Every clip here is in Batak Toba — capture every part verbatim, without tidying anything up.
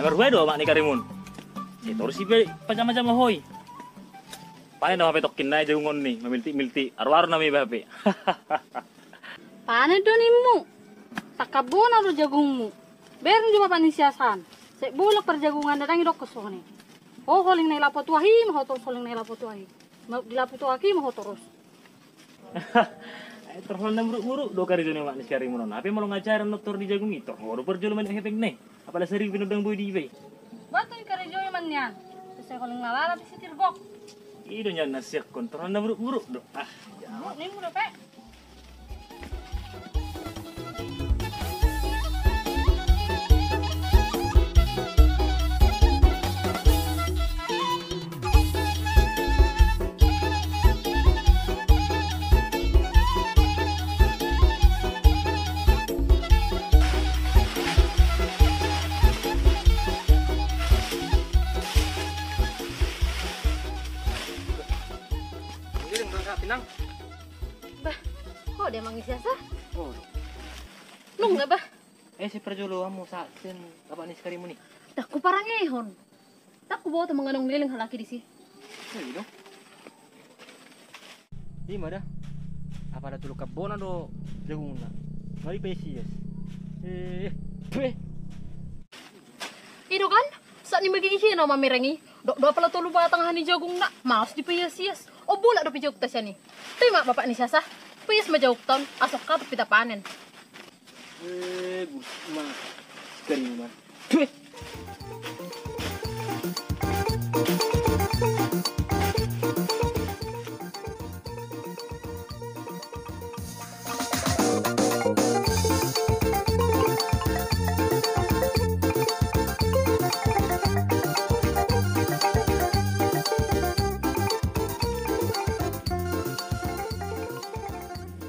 Paruai do amak ni Karimun. Sai torus i pe pajama-jama ho i. Panen do hape tongkin nai jagung on ni, mamiltik-miltik. Aru-aru nama iba hape. Panen do nimmu. Tangkap bona do jagungmu. Bereng jo bapak ni si Hasan. Sai bolak parjagungan, ndang idokkon songon i. Ho holing na i lapo tu ahi, ma ho torus holing na i lapo tu ahi. Ma di lapo tu ahi ma ho torus. Ai torus na muruk-muruk do karejo ni amak ni si Karimun on. Hape molo ngajaran na tor di jagung i, torus do parjolo main hepeng nai. Apala sari pinodang boi di iba i. Batu i karejo i man nian. Sai holing na lalap i si Tirgok. I do nian na siakkon, torus na muruk-muruk do. Ah, muruk nimmu dope. Bah, ho dia mangisasa? Oh. Nunga, bah. Eh, sai parjolo hamu sahat sian bapak ni si Karimun i. Ndang huparangehon. Ndang huboto manang adong leleng halak i disi. Oh, i do. I ma da. Apala tolu kap bona do jagungna. Nga dipaias-ias. Eh, beh. I do kan? Saat ni magi i hina mamereng i. Dok do apala tolu batang aha ni jagungna. Malas dipaias-ias. O, bolak dope jagungta sian i. Toi ma bapak ni si Hasan. Paias ma jagungta on. Asa ungkap hita panen. Eh, bus ma. Sekali ma. Tuh.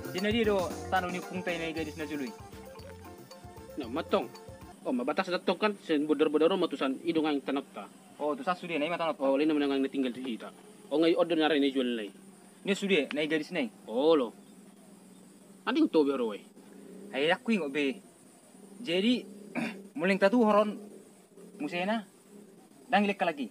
Di na dia do tano ni ompungta i na i gadis na jolo i? Na mantong. O, ma batas da tong kan, sian bodar-bodar on ma tu san, i do nang tanonta. O, tu san sude na i ma tanonta. O, i nama na nang na tinggal tu hita. O, nga i on do na re na i jual na i. Ni sude na i gadis na i. Olo. Andi tobi haro i. Ai aku ingot be. Jadi, muling tatu horon musena. Dang ilek halak i.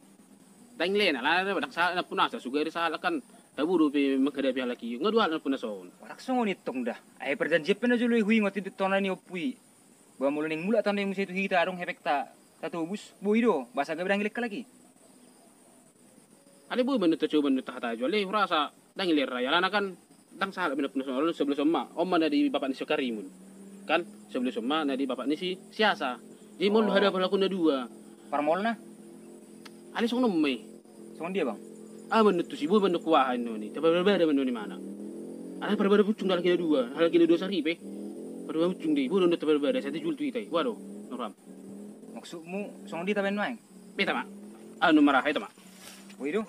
Dang ilek na, lana dang salah na punasa, sugari salah kan. Tabu dope menghadapi halak i. Nga dua halak na punasa on. Horak songon i tong da. Ai perjanjian pe na jolo i huingot i di tona ni ompu i. Ba molo naeng mulak tano i muse tu hita adong hepengta tatobus, boi do, basa gabe dang ilek halak i. Alai boi manut coba manut hata jo alai hurasa dang ilek ra alana kan dang salah be na punasa on sebelah soma. On ma na di bapak ni si Karimun. Kan sebelah soma na di bapak ni si Siasa. Jadi molo hada pala na dua. Parmolna. Alai songon on ma i. Songon dia bang? Ah, manut tu si boi manut kuaha inno ni. Taparbada manut ni mana. Alai parbada pucung da halak i na dua. Halak i na dua saripe. Parbada pucung di. Boi do taparbada sati jul tu hita i. Waduh. Noram. Maksudmu songon dia tabaen nuaeng? Beta ma. Anu maraha ita ma. Boi do.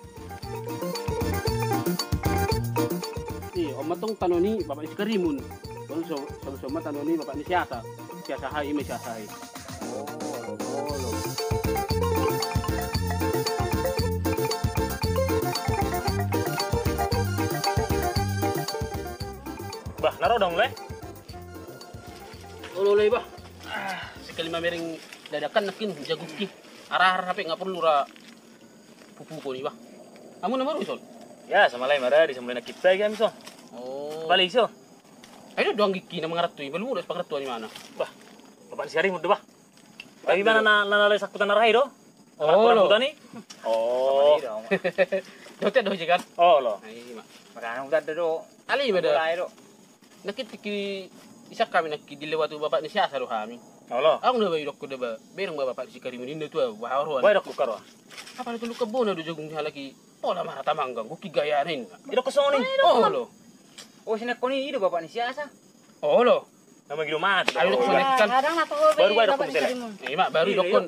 Ni, on ma tong tano ni bapak ni si Karimun. Baru so, so, so ma tano ni bapak ni Siasa. Siasa hai, ima Siasa hai. Oh, olo. Bah, na ro dong le. Olo le bah. Ah, sekali mamereng dadakan nakin jagungki. Arah-arah hape nga porlu ra pupu ko ni bah. Amu na baru ison. Ya, sama lai mara di sama lai na kita kan so. Oh. Balik so. Ayo do anggikki na mangaranto i, balu mudas pangaranto ni mana. Bah. Bapak ni si Karimun do bah. Tapi mana na na na sakutan na rahi do. Oh, lo. Ni. Oh. Dote do jikan. Oh, lo. Ai ma. Makana udah do. Ali ma do. Mulai do. Nakitik i isakami naki dilewati bapak ni Siasa do hami. Olo. Au na ba idokku da ba bereng ba bapak ni si Karimun inna tu au ba haro. Ba idokku karo. Apala tolu kap bona do jagung ni halak i. Pola marata manggang gukki gaya na inna. Idokku songon i. Olo. O sinekon i do bapak ni Siasa. Olo. Nama gido mati. Ayo idokku songon i kan. Baru ba idokku songon i. Ima baru idokku.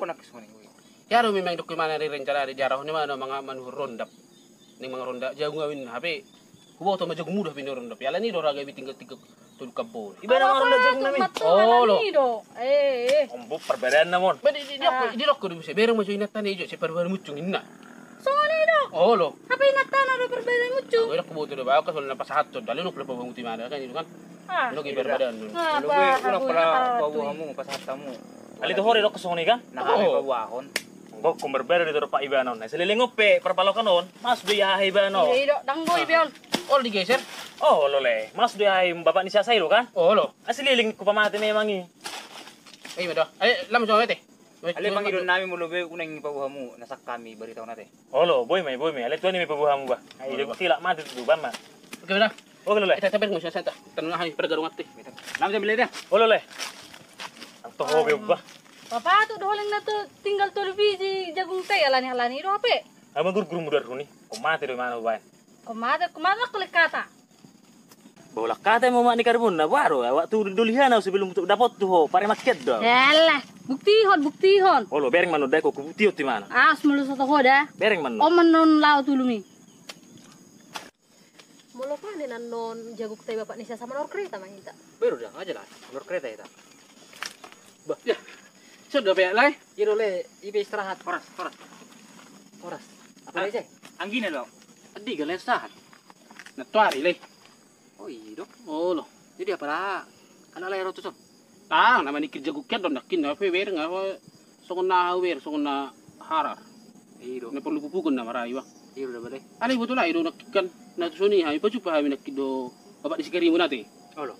Ia do memang idokku imana di rencana di diarahon imana manga manuhor rondap. Ning mangaronda jagung au inna hape huboto ma jagung muda pinda ronda pe alani do raga i tinggal tinggal tolu kap bona. Iba na mangaronda jagung nami. Olo. Eh. Ombu parbadaan namon. Ba di di di okko di muse bereng ma jo inanta na ijo se parbada mucung inna. Songon i do. Olo. Hape inanta na do parbada mucung. Gue dak huboto do bakas wala na pasahaton dali nuk lepa banguti mana kan itu kan. Nogi parbadaan. Olo gue ulang pala pau hamu pasahat hamu. Ale tu ho do didok songon i kan? Na hami paboahon. Gok kumbar baru di torop ibanon. Saleleng on pe parpalokan on. Mas do ia ibanon. Iya, iya, dang boi be on. Olo digeser. Olo le. Mas do ia bapak ni si Asa i do kan? Olo. Saleleng ku pamate memang i. Iya do. Ale lam songon i te. Ale pangidoan nami molo be unang ipaboa hamu na sangkap hami barita on ate. Olo, boi ma i, boi ma i. Ale tuan i ma ipaboa hamu ba. Ai de sila mate tu ba ma. Oke ba. Oke lo le. Eta taper musa santa. Tanu na hai pergarung ate. Lam jam beli dah. Olo le. Anto ho be ba. Bapak tu do holan na tu tinggal tolu biji jagung te alani alani do ape. Ama gurgur mudar runi. Ko mate do mana baen. Ko mate, ko mate ko le kata. Bola kata mo mak ni karbon na baru awak tu dolihan au sebelum tu dapot tu ho pare maket do. Alah, buktihon, buktihon. Olo bereng mano dai ko buktihon ti mana? As mulu soto ho da. Bereng mano. Om non lao tulumi. Molo panen annon jagung te bapak ni si Asa manor kereta ma hita. Beru da, aja lah. Manor kereta hita. Bah. Ya. Sudah be lai. Iro le, ibe istirahat. Horas, horas. Horas. Apa lagi? Anggina do. Adi gale istirahat. Na tuari le. Oh iya do. Olo. Jadi apa lah? Anak lahir tu son. Tang nama nikir jagung kian don dakin na pe bereng apa songon na hau ber songon na harar. Iya do. Na perlu pupukon na marai ba. Iya do da bade. Ale iboto lah ido nakkin kan na tu soni hami pajumpa hami nakkin do bapak ni si Karimun ate. Olo.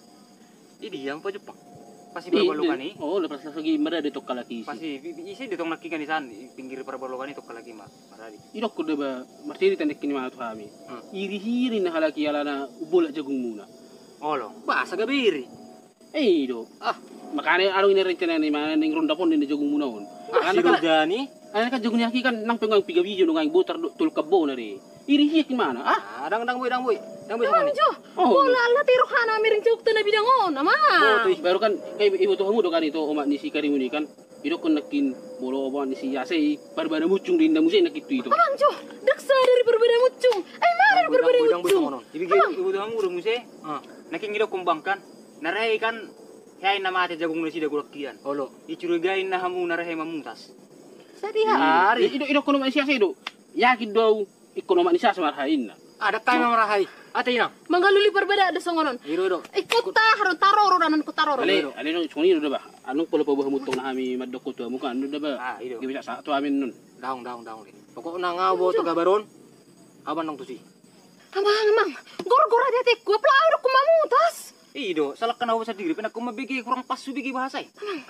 Jadi yang pajumpa. Pasti berbalukan i. Oh lepas lagi mada de tokka lagi isi. Pasti isi de tong nakkin kan di san pinggir perbalukan i tokka lagi ma. Maradi. Idok ko da ba martiri tandek ni ma tu hami. Iri-iri na halaki alana bolak jagungmuna. Olo. Bahasa gabe iri. Eh do. Ah, makanya adong ini rencana ni mana ning ronda pon di jagungmuna on. Ah, alana kan jagung ni aki kan nang pengang piga biji nang botar do tolkap bo na de. Iri hiak di mana? Ah, dang dang boi dang boi. Dang boi sama ni. Jo. Oh. Bola Allah tiro hana miring jagung tana bidang on, ama. Baru kan kai ibu tu hamu do kan itu omak ni si Karimun i kan. Idokkon nakkin molo obat ni si Asa i parbada muncung do inna muse nakkin tu ito. Amang jo, daksa dari parbada muncung. Ai mana dari parbada muncung. Ibu tu hamu do muse. Nakkin idokkon bangkan. Na rahe kan. Hea inna mate jagung nasida gulak kian. Olo. Icurigai inna hamu na rahe mamutas. Sadi hari. Idokkon omak ni si Asa i do. Yakin do au. Ingkon omak ni si Asa ma raha inna. Ada kai ma raha i. Ate inang. Manggaluli parbada do songon on. Iro do. Ingkon taroro do anon ingkon taroro. Ale ale do songon i do ba. Anu polo paboa hamu tong na hami mandok tu hamu kan do ba. Ah iro. Gabe sasa tu hami non. Daong daong daong le. Pokokna nga boto gabaron. Aban nang tusi. Amang amang. Gorgor ate ateku apala au do kumamutas. Ido salahkan au sandiri pe nangkin mambege kurang pas subege bahasa i. Amang.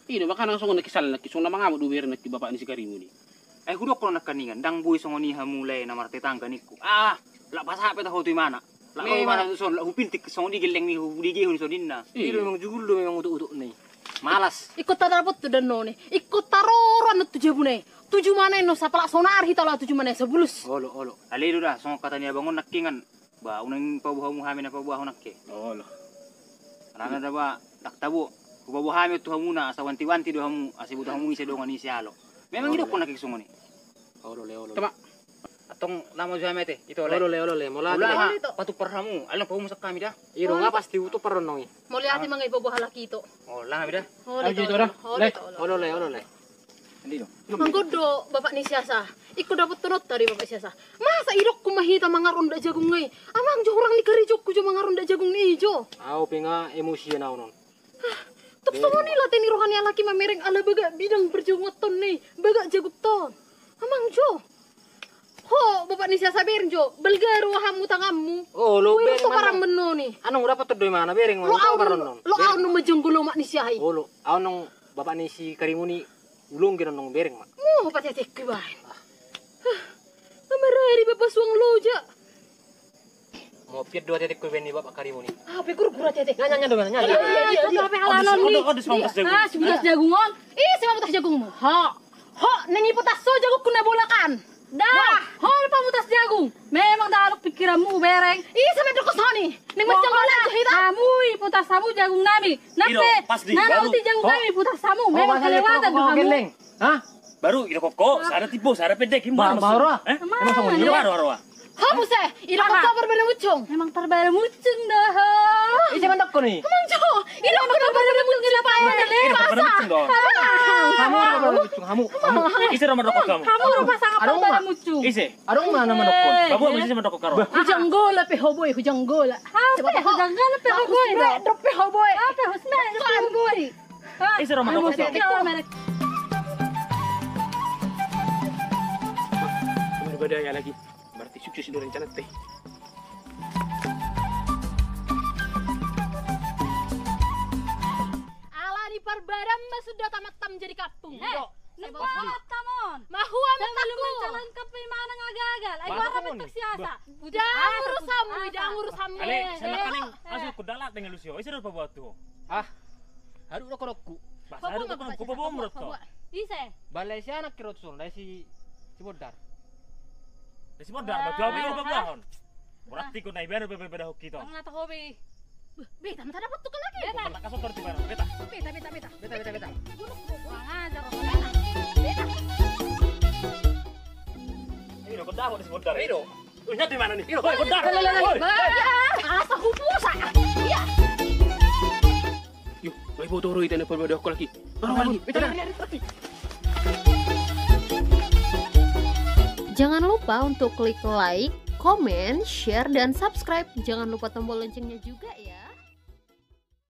Ido makana songon na kisal na kisong na mangamuk do bere na ki bapak ni si Karimun i. Ai hudokkon nangkaningan ndang boi songon i hamu lae na martetangga ningku. Ah, lak pasahat pe taho tu imana. Lak ho imana tu son lak hupintik songon i gelleng ni hudigehon son inna. Ido memang jugul do memang utuk-utuk ni. Malas. Ingkon tadapot tu danno ni. Ingkon taroro annon tu jabuna i. Tu jumana i non sapalak sonar hita laho tu jumana i sabulus. Olo olo. Ale do da songon kata ni abang on nangkingan. Ba unang paboa hamu hami na paboahon angke. Olo. Alana da ba ndang tabo. Hupaboa hami tu hamuna asa wanti-wanti do hamu asa iboto hamu ise dongan ise alo. Memang idokkon angke songon i. Olo le olo. Tama. Antong lama jo hami ate ito le. Olo le olo le. Molo ate. Patumpar hamu alana paboa musak hami da. Iro nga pasti hutumpar on nong i. Molo ate mangai paboa halak ito. Olo hami da. Olo ito. Olo le olo le. Anggo do bapak ni si Asa. Ingkon dapothononta do i bapak ni si Asa. Masa idokkon ma hita mangaronda jagung i. Amang jo hurang ni karejoku jo mangaronda jagung i jo. Au pe nga emosian au non. Tuk songon i late ni roha ni halak i mamereng ala bagak bidang parjagunganton i bagak jagungton. Amang jo. Ho bapak ni si Asa bereng jo balga rohammu tanganmu. Olo bereng. Anong dapothon do imana bereng. Lo au non majonggol omak ni si Asa i. Olo au non bapak ni si Karimun i. Ulung gena nong bereng ma. Mo patetekku ibaen. Amarari bapa suang loja. Mo piet dua tetekku ibaen ni bapa Karimun i. Ape gurgura tetek. Nyanyi nyanyi do mana nyanyi. Iya iya iya. Ape halanon ni. Odo odo suang tas jagung. Ah sudah jagung on. Ih sima putas jagungmu. Ho. Ho nang iputas so jagungku na bolakan. Dah. Ho pamutas jagung. Memang dalok pikiranmu bereng. Ih sampe dokos honi. Ning macam mana hita. Hamu iputas hamu jagung nami. Nape? Nanauti jagung nami putas hamu memang kelewatan do hamu. Hah? Baru ida koko, sada tibo, sada pendek, gimana maksudnya? Baru ah. Emang sama dia. Baru baru ah. Hamu se, ida koko parbada muncung. Emang parbada muncung dah. Ise mandok ko ni? Emang jo, ida koko parbada muncung ida paya le. Ida parbada muncung dong. Hamu parbada muncung hamu. Ise rumah dokok kamu? Hamu rumah sangat parbada muncung. Ise. Adong ma na mandokkon. Babu mesti sama dokok karo. Hujang gola pe ho boi, hujang gola. Ape hujang gola pe ho boi. Drop pe ho boi. Ape husna pe ho boi. Ise ro mandok? Emosi, emosi. Mending badaya lagi. Berarti sukses do rencana te. Alani parbadan ma suda tamattam jadi kampung. Iya. Eh, lupa. Mahua ma taku. Calon kampung manang gagal. Ai wara ma taksiasa. Ndang urusanmu, ndang urusanmu. Ale, sana paling asu ku dalat dengan Lucio. Ise do pabuat tu. Ah. Haru do koronku. Basa haru do koronku, pabuat, pabuat. Ise? Balai si anak kirot sun, dari si, si Bodar. Dari si Bodar, batu api lo pabuahon. Berarti kau naik baru bebe beda hoki to. Ang nata hobi. Beta mata dapat tukang lagi. Beta. Kau tak kasar berarti baru, beta. Beta, beta, beta. Beta, beta, beta. Kurang ajar, beta. Beta. Ini udah kau dapat dari si Bodar. Ini. Wih, nyatu di mana nih? Woi, Bodar. Woi. Asa hupusa. Iya. Yo, woi, bodo ro ita ne, bodo aku lagi. Jangan lupa untuk klik like, comment, share, dan subscribe. Jangan lupa tombol loncengnya juga ya.